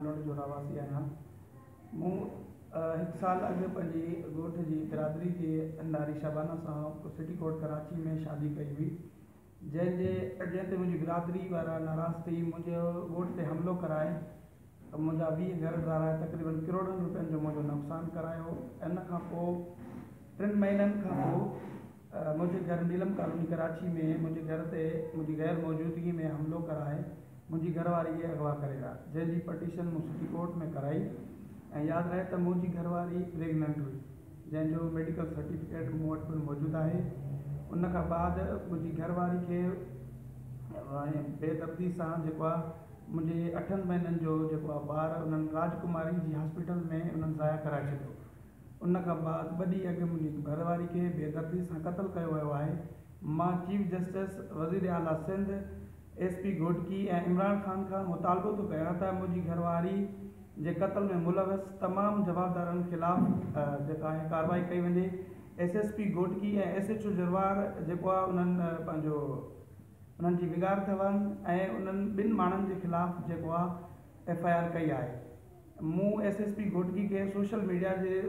لنڊ جو رهواسي آهيان. مون هڪ سال اڳ پنهنجي ڳوٺ جي برادري جي ناري شبانه سان سٽي ڪورٽ ڪراچي ۾ شادي ڪئي هئي، جنهن جي جنهن تي منهنجي برادري وارا ناراض ٿي منهنجو ڳوٺ تي حملو ڪرائي منهنجا 20 گهر ڊارائي تقريبن ڪروڙن روپين جو منهنجو نقصان ڪرايو. ان کان پوء 3 مهينن کان پوء منهنجي گهر نيلم ڪالوني ڪراچي ۾ منهنجي گهر تي منهنجي غير موجودگي ۾ حملو ڪرائي منهنجي گهر واري کي اغوا ڪري ويا، جنهن جي پٽيشن مون سٽي ڪورٽ ۾ ڪرائي. ۽ ياد رهي ته منهنجي گهر واري پريگننٽ هئي، جنهن جو ميڊيڪل سرٽيفڪيٽ مون وٽ پڻ موجود آهي. ان کان بعد منهنجي گهر واري کي بي دردي سان جيڪو آهي منهنجي 8 مهينن جو جيڪو آهي ٻار انهن راجڪماري جي هاسپيٽل ۾ انهن ضايع ڪرائي ڇڏيو. ان کان بعد 2 ڏينهن اڳ منهنجي گهر واري کي بي دردي سان قتل ڪيو ويو آهي. مان چيف جسٽس، وزير اعليٰ سنڌ، ايس پي گهوٽڪي ۽ عمران خان کان مطالبو ٿو ڪيان ته منهنجي گهر واري جي قتل ۾ ملوث تمام جوابدارن خلاف جيڪا آهي ڪارروائي ڪئي وڃي. S S P Ghotki ۽ S H او جروار جيڪو آهي انهن پنهنجو انهن جي وڳار ٿون ۽ انهن 2 ماڻهن جي خلاف جيڪو آهي ايف I R ڪئي آهي. مون ايس ايس پي گهوٽڪي کي سوشل ميڊيا جي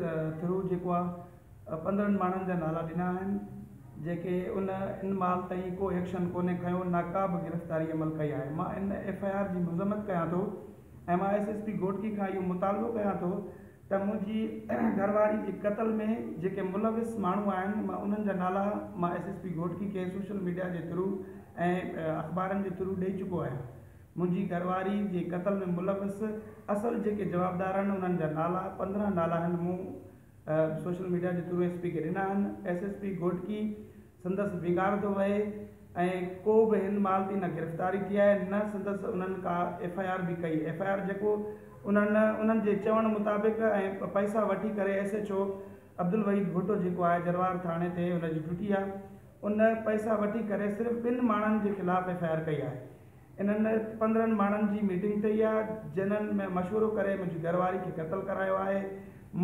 ٿرو جيڪو آ 15 ماڻهن جا نالا ڏنا آهن، جيڪي ان ان مهل تائين ڪو ايڪشن ڪونهي کنيو، نه ڪا به گرفتاري عمل ڪئي آهي. مان ان ايف I R جي مذمت ڪيان ٿو ۽ مان ايس ايس پي گهوٽڪي کان اهو مطالبو ڪيان ٿو ته منهنجي گهر واري جي قتل ۾ جيڪي ملوث ماڻهو آهن مان انهن جا نالا مان ايس ايس پي گهوٽڪي کي سوشل ميڊيا جي ٿرو ۽ اخبارن جي ٿرو ڏئي چڪو آهيان. منهنجي گهرواري جي قتل ۾ ملوث اصل جيڪي جوابدار آهن انهن جا نالا 15 نالا آهن، مون سوشل ميڊيا جي ٿرو ايس پي کي ڏنا آهن. ايس ايس پي گهوٽڪي سندس ويڳار ٿو وهي ۽ ڪو به هن مهل تائين نه گرفتاري ٿي آهي نه سندس انهن ڪا ايف I R به ڪئي. ايف I R جيڪو انهن انهن جي چوڻ مطابق ۽ پئسا وٺي ڪري S H O Abdul Wahid Bhutto جيڪو آهي جروار ٿاڻي تي ان جي ڊيوٽي آهي ان پئسا وٺي ڪري صرف 2 ماڻهن جي خلاف ايف I R ڪئي آهي. انهن 15 ماڻهن جي ميٽنگ ٿئي آ، جنھن ۾ مشورو ڪري منھنجي گهر واري کي قتل ڪرايو آهي.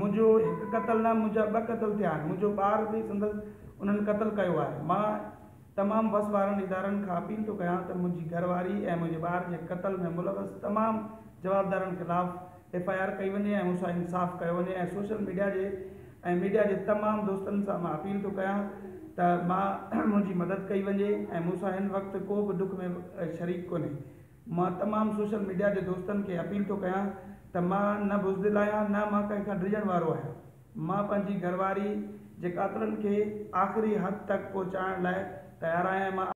منھنجو هڪ قتل نه منھنجا 2 قتل ٿيا آهن. منھنجو ٻار به سندس انهن قتل ڪيو آهي. مان تمام وس وارن ادارن کان اپيل ٿو ڪيان ته منھنجي گهر واري ۽ منھنجي ٻار جي قتل ۾ ملوث تمام جوابدارن خلاف ايف I R ڪئي وڃي ۽ مون سان انصاف ڪيو وڃي ۽ سوشل ميڊيا جي ۽ ميڊيا جي تمام دوستن سان مان اپيل ٿو ڪيان ته مان منهنجي مدد ڪئي وڃي ۽ مون سان هن وقت ڪو به ڏک ۾ شريڪ ڪونهي. مان تمام سوشل ميڊيا جي دوستن کي اپيل ٿو ڪيان ته مان نه بزدل آهيان نه مان ڪنهن کان ڊڄڻ وارو آهيان. مان پنهنجي گهرواري جي قاتلن کي آخري حد تڪ پهچائڻ لاء تيار آهيان ۽ مان.